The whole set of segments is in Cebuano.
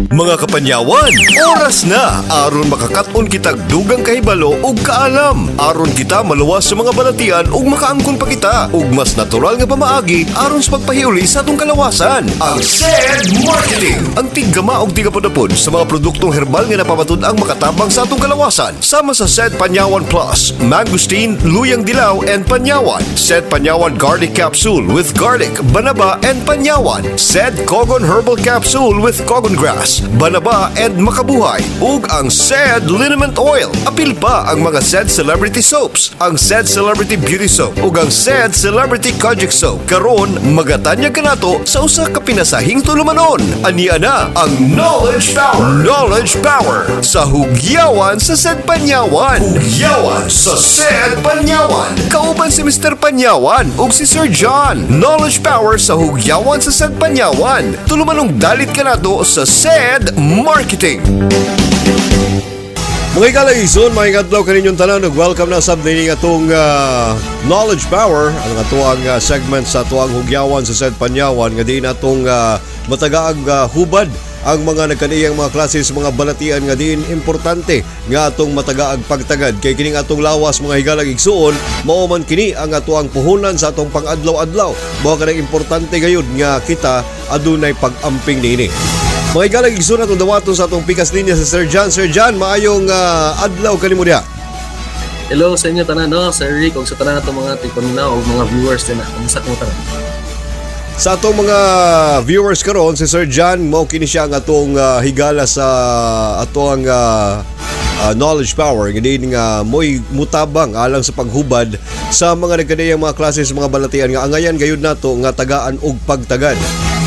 Mga kapanyawan, oras na aron makakaton kitag dugang kahibalo ug kaalam. Aron kita maluwas sa mga balatian ug makaangkon pa kita ug mas natural nga pamaagi aron sa pagpahiuli sa atong kalawasan. Ang SED Marketing, ang tiggama og tigapudapod sa mga produktong herbal nga napamatud-ang makatabang sa atong kalawasan. Sama sa SED Panyawan Plus, Mangosteen, Luyang Dilaw and Panyawan. SED Panyawan Garlic Capsule with garlic, banaba and panyawan. SED Kogon Herbal Capsule with Kogon Grass, banaba and makabuhay. Ug ang SED Liniment Oil. Apil pa ang mga SED Celebrity Soaps, ang SED Celebrity Beauty Soap ug ang SED Celebrity Kojic Soap. Karon, magatanyag kanato sa usa ka pinasahing tulumanon. Ania na ang Knowledge Power. Knowledge Power sa Hugyawan sa SED Panyawan. Hugyawan sa SED Panyawan. Kauban si Mr. Panyawan ug si Sir John. Knowledge Power sa Hugyawan sa SED Panyawan. Tulumanong dalit kanato sa SED Marketing. Mga higala, maayong adlaw kaninyong tanan ug welcome na sab dinhi atong Knowledge Power, ang atoang segment sa atoang Hugyawan sa SED Panyawan nga diin atong matagaag hubad ang mga nagkaniyang mga klase sa mga balatian nga diin importante nga atong matagaag pagtagad kay kining atong lawas, mga higalag igsuon, mao man kini ang atoang puhunan sa atong pang-adlaw-adlaw. Mao kanang importante gayud nga kita adunay pag-amping niini. Mga higalag igsuon, atong dawaton sa atong pikas linya sa Sir John. Sir John, maayong adlaw kanimo diha. Hello sa inyo tanan, no, Sir Rick ug sa tanan natong mga tigpaminaw ug mga viewers din na. Kumusta mo tanan? Sa atong mga viewers karon, si Sir John mao kini siya ang atong higala sa atoang Knowledge Power nga diin nga mo'y mutabang alang sa paghubad sa mga nagkaniyang mga klase sa mga balatian nga angayan gayud nato nga tagaan og pagtagad.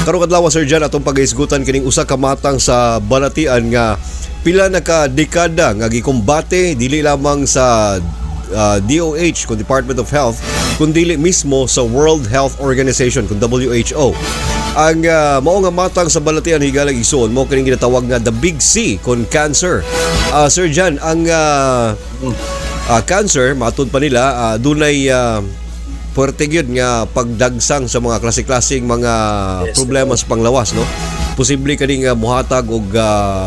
Karong adlaw, Sir John, atong pagahisgutan kining usa ka matang sa balatian nga pila na ka dekada nga gikumbate dili lamang sa DOH kung Department of Health kundili mismo sa World Health Organization kung WHO. Ang mao nga matang sa balatian, higalag igsoon, mao kining ginatawag nga the Big C kon cancer. Sir John, ang cancer matud pa nila dunay puwerte gyud nga pagdagsang sa mga klase-klaseng mga problema sa panglawas, no? Posible kani nga muhatag og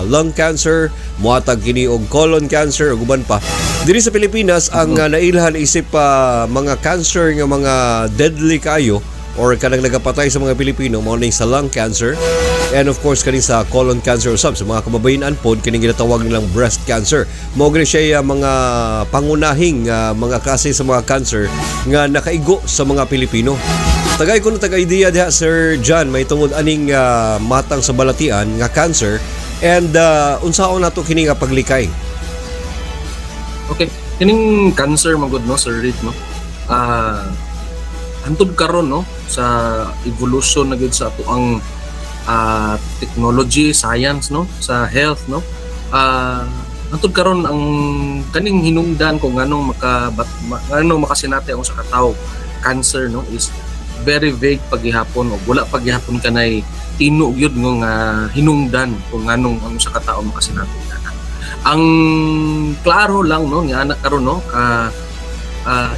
lung cancer, muhatag kini og colon cancer ug uban pa. Diri sa Pilipinas, ang nailhan isip pa mga cancer nga mga deadly kayo or kanang nagapatay sa mga Pilipino mao ning sa lung cancer and of course kaning sa colon cancer. Usab sa mga kababayen-an pod kining ginatawag nilang breast cancer. Mao gani siya mga pangunahing mga klase sa mga cancer nga nakaigo sa mga Pilipino. Tagay ko na taga idea diha, Sir John, may tungod aning matang sa balatian nga cancer and unsaon nato kini nga paglikay? Okay, kining cancer man gud, no, Sir Rick, no. Hantod karon, no, sa evolution na gyud sa atoang technology, science, no, sa health, no. Hantod karon ang kaning hinungdan kung nganong nganong makasinati ang usa ka tawo cancer, no, is very vague paghihapon o wala paghihapon kanay tino gyud nga hinungdan kung nganong ang usa ka tawo makasinati ana. Ang klaro lang, no, nga anak karon, no,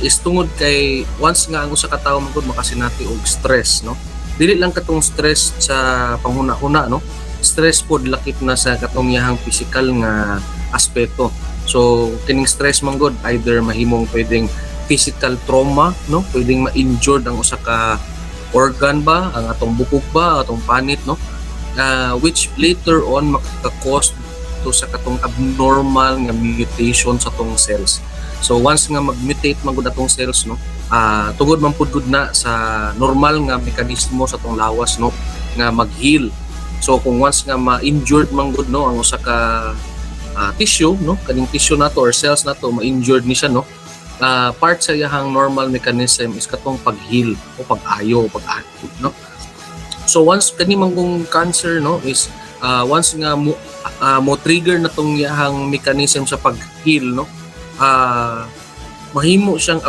is tungod kay once nga ang usa ka tawo man gud makasinati og stress, no, dili lang katong stress sa panghuna-huna, no, stress pod lakip na sa katong iyahang physical nga aspeto. So kining stress man gud either mahimong pwedeng physical trauma, no, pwedeng ma-injured ang usa ka organ ba, ang atong bukog ba, atong panit, no, which later on makaka-cause to sa katong abnormal nga mutation sa atong cells. So once nga mag-mutate man gud atong cells, no, tungod man pud gud na sa normal nga mekanismo sa atong lawas, no, nga mag-heal. So kung once nga ma-injured man gud, no, ang usa ka tissue, no, kaning tissue nato or cells nato ma-injured ni siya, no, part sa iyahang normal mechanism is katong pag-heal o pag-ayo o pag-ato, no. So once kani man kung cancer, no, is once nga mo trigger na tong iyahang mechanism sa pag-heal, no, mahimo siyang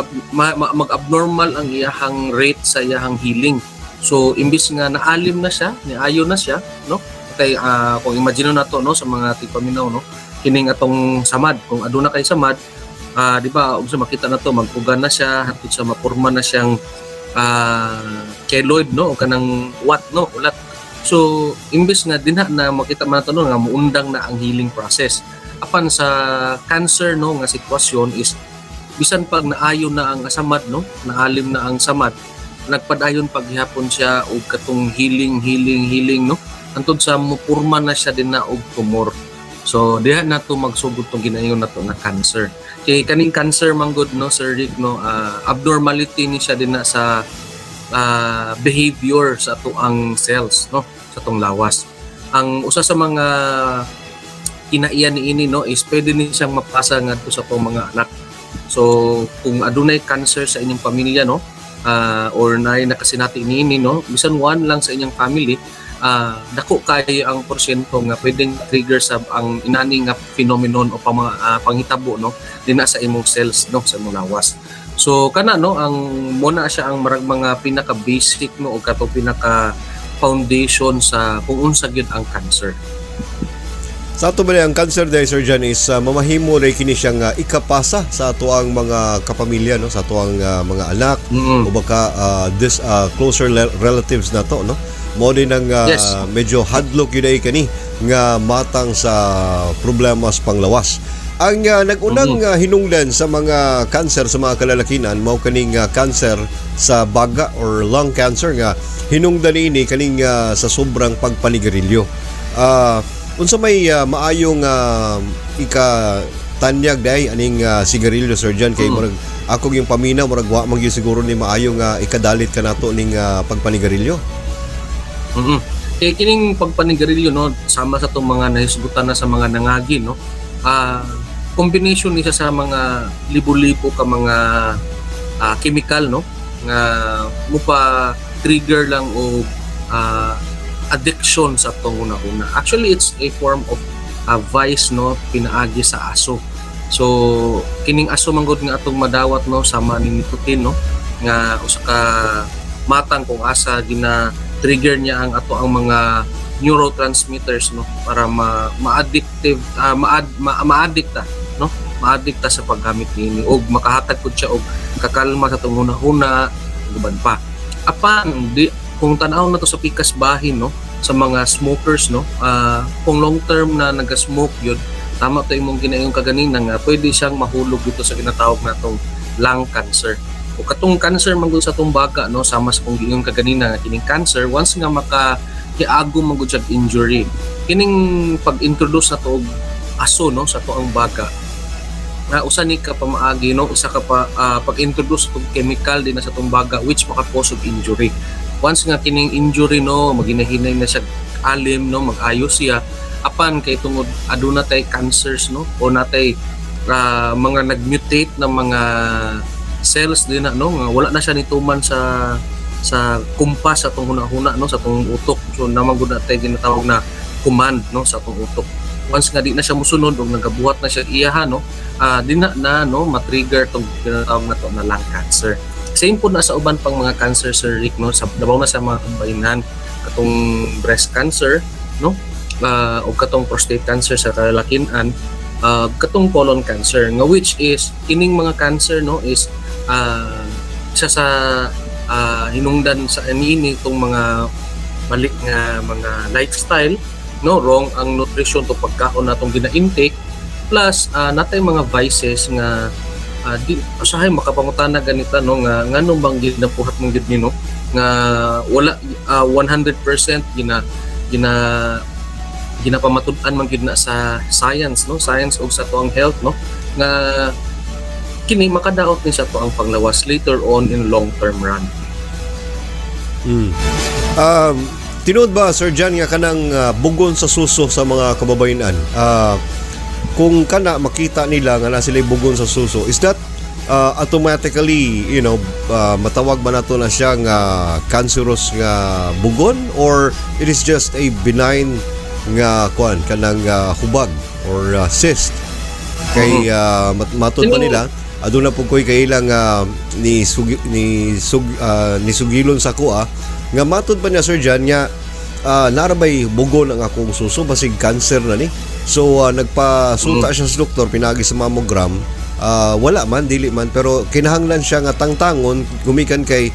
mag-abnormal ang iyahang rate sa iyahang healing. So imbis nga naalim na siya, niayo na siya, no, kay kung imagine nato, no, sa mga tigpaminaw, no, kining atong samad, kung aduna kay samad, di ba, unsa makita na to, magpugan na siya hangtod sa mapurma na siyang keloid, no, o kanang wat, no, ulat. So imbes nga dinha na makita man nato, no, nga muundang na ang healing process. Apan sa cancer, no, nga sitwasyon is bisan pag naayo na ang samad, no, naalim na ang samad, nagpadayon paghihapon siya og katong healing, healing, healing, no, hantod sa mupurma na siya din na og tumor. So diha na to magsugod tong ginaingon nato nga cancer. Kay kaning cancer manggod, no, Sir Rick, no, abnormality ni siya din na sa behavior sa ato ang cells, no, sa atong lawas. Ang usa sa mga kinaiyan niini, no, is pwede ni siyang mapasa ngadto sa atong mga anak. So kung adunay cancer sa inyong pamilya, no, or naay nakasinati niini, no, bisan one lang sa inyong family, dako kayo ang porsyento nga pwedeng trigger sa ang inani nga phenomenon o panghitabo, no, dinha sa imong cells, no, sa imong lawas. So kana, no, ang muna siya ang marag mga pinaka basic, no, o kato pinaka foundation sa kung unsa gyud ang cancer. Sa ato ba ang cancer day, Sir John, is mamahimo ray kini siyang ikapasa sa ato ang mga kapamilya, no, sa ato ang mga anak o baka this closer relatives na to, no? Mo din ang medyo hadlok yun ay kani nga matang sa problema sa panglawas. Ang nag-unang hinungdan sa mga cancer sa mga kalalakinan mao kaning cancer sa baga or lung cancer nga hinungdan ini kaning sa sobrang pagpanigarilyo. Unsa may maayong ika tanyag day aning sigarilyo, Sir John, kay murag ako yung paminaw, murag wa man gyud siguro ni maayo nga ikadalit kanato ning pagpanigarilyo? Kay kining pagpanigarilyo, no, sama sa itong mga nahisgutan na sa mga nangagi, no. Combination ni siya sa mga libo-libo ka mga chemical, no, nga mupa trigger lang og addiction sa atong una-una. Actually, it's a form of vice, no, pinaagi sa aso. So kining aso manggod nga atong madawat, no, sama ni nicotine, no, nga usa ka matang kung asa gina trigger niya ang ato ang mga neurotransmitters, no, para ma ma-addictive ma-ad, ma, ma-addict ta, no, ma-addict ta sa paggamit niini og makahatag pud siya og kakalma sa atong hunahuna ug uban pa. Apan di kung tan-aw na to sa pikas bahin, no, sa mga smokers, no, kung long term na naga-smoke yun, tama to imong ginayon kaganina nga pwede siyang mahulog dito sa ginatawag natong lung cancer. O katong cancer man gud sa atong baga, no, sama sa kung giingon kaganina nga kining cancer, once nga maka hiago man gud siya injury, kining pag-introduce na to og aso, no, sa atoang baga nga usa ni ka pamaagi, no, usa ka pa pag-introduce og chemical din na sa atong baga which maka-cause og injury. Once nga kining injury, no, maginahinay na siya alim, no, mag-ayos siya. Apan kay tungod aduna tay cancers, no, o natay mga nag-mutate na mga cells din na, no, nga wala na siya nituman sa kumpas sa atong hunahuna, no, sa atong utok. So naman gud na tay ginatawag na command, no, sa atong utok. Once nga di na siya musunod og nagabuhat na siya iyaha, no, di na na, no, matrigger tong ginatawag na to na lung cancer. Same po na sa uban pang mga cancer, Sir Rick, no, sa labaw na sa mga kababayenhan, katong breast cancer, no, o katong prostate cancer sa kalalakinan, katong colon cancer nga which is kining mga cancer, no, is isa sa hinungdan sa niini itong mga mali nga mga lifestyle, no, wrong ang nutrition to pagkaon natong gina-intake, plus natay mga vices nga di usahay makapangutana ganita, no, nga nganong bang ginapuhat mong gid ni, no, nga wala 100% gina gina ginapamatud-an man gyud na sa science, no, science ug sa tuang health, no, nga kini makadaot ni sa tuang panglawas later on in long term run. Tinuod ba, Sir John, nga kanang bugon sa suso sa mga kababayenan? Kung kana makita nila nga na sila bugon sa suso, is that automatically, matawag ba nato na siya nga cancerous nga bugon or it is just a benign nga kuan kanang hubag or cyst? Kay matud pa nila aduna po ko'y kailang ni sugi, ni sug, ni sugilon sa kuha nga matud pa niya, Sir John, nga narabay bugon ang akong suso, basig cancer na ni. So nagpasuta siya sa doktor pinagi sa mammogram, wala man, dili man, pero kinahanglan siya nga tangtangon gumikan kay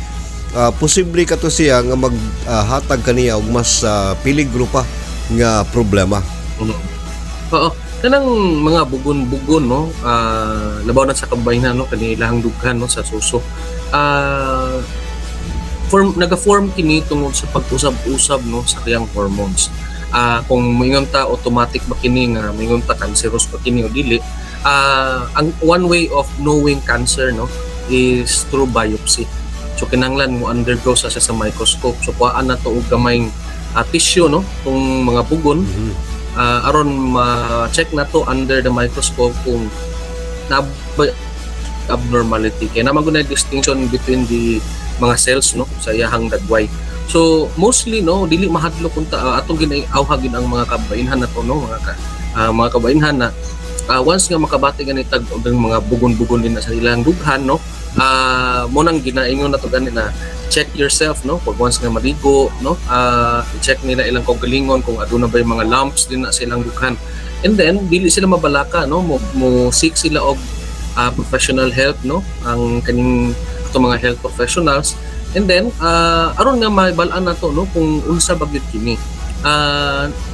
Posible kato siya nga maghatag kaniya og mas peligro pa nga problema. Oo. Kanang mga bugon-bugon, no, labaw na sa kababayehan, no, kanilahang dughan, no, sa suso. Form naga-form kini tungod sa pag-usab-usab, no, sa kayang hormones. Kung moingon ta automatic ba kini nga moingon ta cancerous ba kini o dili, ang one way of knowing cancer, no, is through biopsy. So kinahanglan mo undergo sa siya sa microscope. So kuhaan na to og gamayng tissue, no, tong mga bugon aron ma-check na to under the microscope kung na abnormality kay naman gud na distinction between the mga cells, no, sa iyahang dagway. So mostly, no, dili mahadlok unta atong ginaawhagin ang mga kabainhan na to, no, mga kabainhan na once nga makabati gani tag og ang mga bugon-bugon din na sa ilang dughan, no, mo nang ginaingon na to gani na check yourself, no, pag once nga maligo, no, i-check nila ilang kaugalingon kung aduna ba yung mga lumps din na sa ilang dughan. And then dili sila mabalaka, no, mo seek sila og professional help, no, ang kaning atong mga health professionals. And then aron nga mahibal-an nato, no, kung unsa ba gyud kini.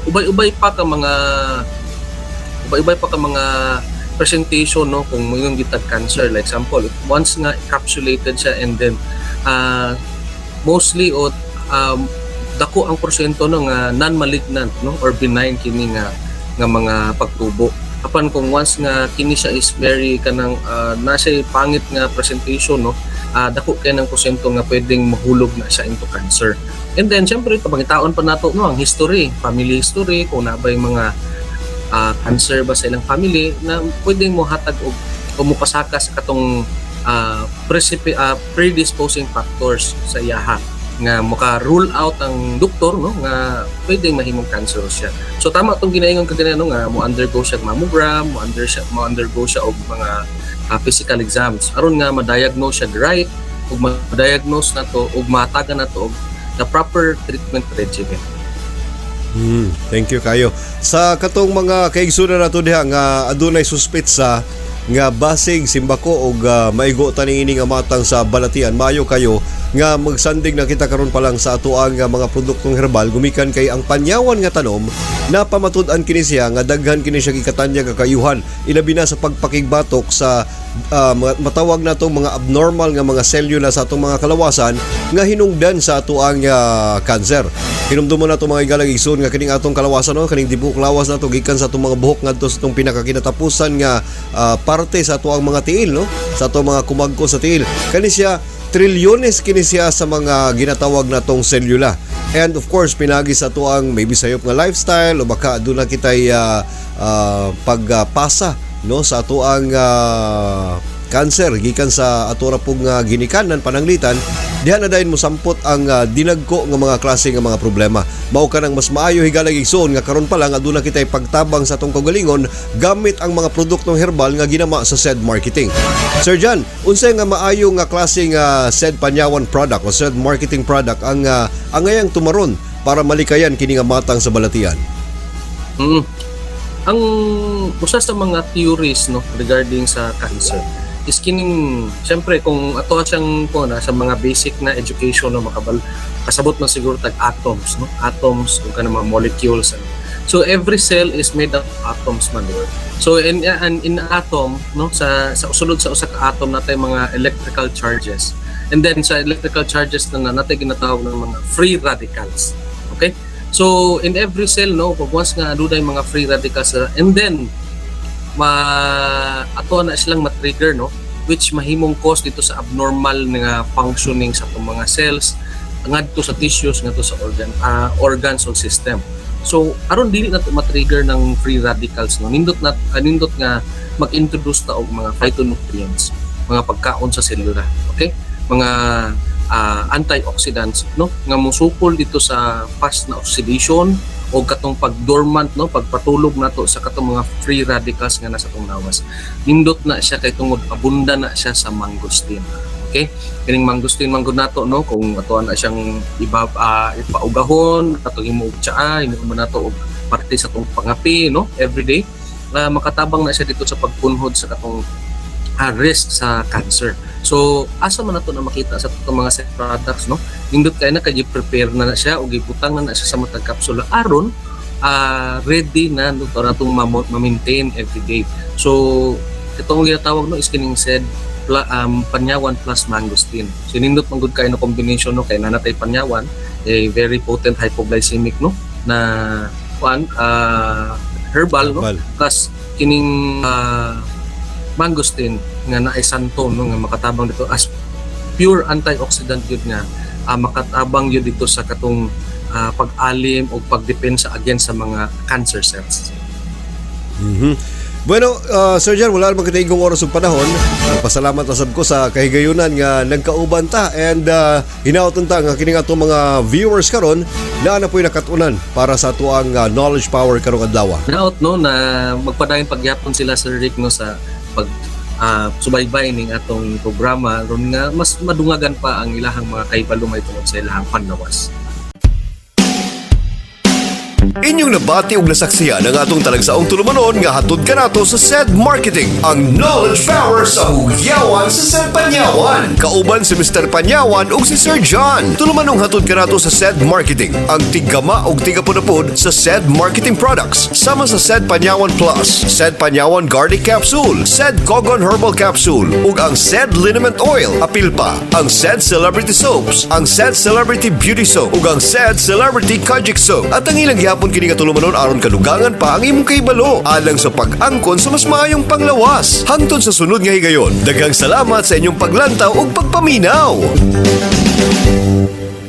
Ubay-ubay pa ka mga presentation, no, kung moingon gitag cancer. Like example, if once nga encapsulated siya and then mostly o dako ang porsyento, no, nga non-malignant, no, or benign kini nga nga mga pagtubo. Apan kung once nga kini siya is very kanang nasa pangit nga presentation, no, dako kay ng porsyento nga pwedeng mahulog na siya into cancer. And then syempre pangitaon pa nato, no, ang history, family history, kung naa bay mga cancer ba sa ilang family na pwedeng mohatag og o mopasaka sa katong predisposing factors sa iyaha nga maka rule out ang doktor, no, nga pwedeng mahimong cancer siya. So tama tong ginaingon kaganina, no, nga mo undergo siya og mammogram, mo undergo siya og mga physical exams aron nga ma-diagnose siya right ug ma-diagnose na to ug mahatagan na to og the proper treatment regimen. Thank you kayo. Sa katong mga kaigsunan nato diha nga adunay suspect sa nga basig simbako og maigo ta niini nga matang sa balatian, mayo kayo nga magsandig na kita karon pa lang sa atoang nga mga produktong herbal gumikan kay ang panyawan nga tanom napamatud-an kini siya nga daghan kini siya gikatanyag nga kayuhan, ilabi na sa pagpakigbatok sa matawag natong mga abnormal nga mga selula sa atong mga kalawasan nga hinungdan sa atoang cancer. Hinumduman nato, mga igalang igsoon, nga kining atong kalawasan, no, kining tibuok lawas nato gikan sa atong mga buhok ngadto sa atong pinakakinatapusan nga parte sa atoang mga tiil, no, sa atong mga kumagko sa tiil. Kani siya trilyones kini siya sa mga ginatawag natong selula. And of course, pinagi sa atoang maybe sayop nga lifestyle o baka doon na kita'y pagpasa, no, sa atoang cancer gikan sa ato ra pong ginikanan pananglitan, diha na dayon mosampot ang dinagko nga mga klase nga mga problema. Mao kanang mas maayo, higalang igsoon, nga karon pa lang aduna kitay pagtabang sa atong kaugalingon gamit ang mga produktong herbal nga ginama sa said marketing. Sir John, unsay nga maayo nga klase nga said panyawan product o said marketing product ang angayang tumaron para malikayan kini nga matang sa balatian? Ang usa sa mga theories, no, regarding sa cancer is kining syempre kung ato siyang po na sa mga basic na education, no, makabal kasabot man siguro tag atoms, no, atoms o kanang mga molecules. So every cell is made up of atoms man, di ba? So in atom, no, sa sulod sa usa ka atom natay mga electrical charges. And then sa electrical charges na natay ginatawag ng mga free radicals, okay? So in every cell, no, pag once nga adunay mga free radicals and then ma ato na silang ma-trigger, no, which mahimong cause dito sa abnormal nga functioning sa atong mga cells ngadto sa tissues, ngadto sa organs o system. So aron dili na to ma-trigger ng free radicals, no, nindot nga mag-introduce ta og mga phytonutrients, mga pagkaon sa selula, okay, mga antioxidants, no, nga mosukol dito sa fast na oxidation o katong pag-dormant, no, pagpatulog nato sa katong mga free radicals nga nasa atong lawas. Nindot na siya kay tungod abunda na siya sa mangosteen, okay? Kining mangosteen manggod nato, no, kung atoan na siyang iba ipaugahon atong imo og tsaa, imo man nato og parte sa atong pangapi, no, everyday, makatabang na siya dito sa pagpunhod sa katong risk sa cancer. So asa man nato na makita sa atong mga set products, no? Nindot kay na kay prepare na na siya o gibutang na na siya sa matag kapsula aron ready na no para atong ma-maintain every day. So itong ginatawag, no, is kining said panyawan plus mangosteen. So nindot man gud kay na combination, no, kay naa natay panyawan, a very potent hypoglycemic, no, na kuan herbal, no, Herbal. Plus kining mangosteen nga naay xanthone, no, nga makatabang dito as pure antioxidant yun nga makatabang yun dito sa katong pag-alim o pagdepensa against sa mga cancer cells. Bueno, Sir John, wala naman kita igong oras ug panahon. Pasalamat na sab ko sa kahigayunan nga nagkauban ta and hinaoton ta nga kining atong mga viewers karon naa na po'y nakatunan para sa atuang knowledge power karong adlaw. Naot, no, na magpadayon pagyapon sila, Sir Rick, no, sa pag subaybay ning atong programa ron nga mas madungagan pa ang ilahang mga kahibalo tungod sa ilahang panlawas. Inyong nabati ug nasaksihan ang atong talagsaong tulumanon nga hatod kanato sa SED Marketing, ang knowledge power sa hugyawan sa SED Panyawan. Kauban si Mr. Panyawan ug si Sir John. Tulumanong hatod kanato sa SED Marketing, ang tiggama ug tigapunapod sa SED Marketing Products. Sama sa SED Panyawan Plus, SED Panyawan Garlic Capsule, SED Kogon Herbal Capsule, ug ang SED Liniment Oil. Apil pa ang SED Celebrity Soaps, ang SED Celebrity Beauty Soap, ug ang SED Celebrity Kojic Soap. At ang ilang gihapon kini nga tulumanon aron kadugangan pa ang imong kahibalo alang sa pag-angkon sa mas maayong panglawas. Hangtod sa sunod nga higayon, daghang salamat sa inyong paglantaw ug pagpaminaw.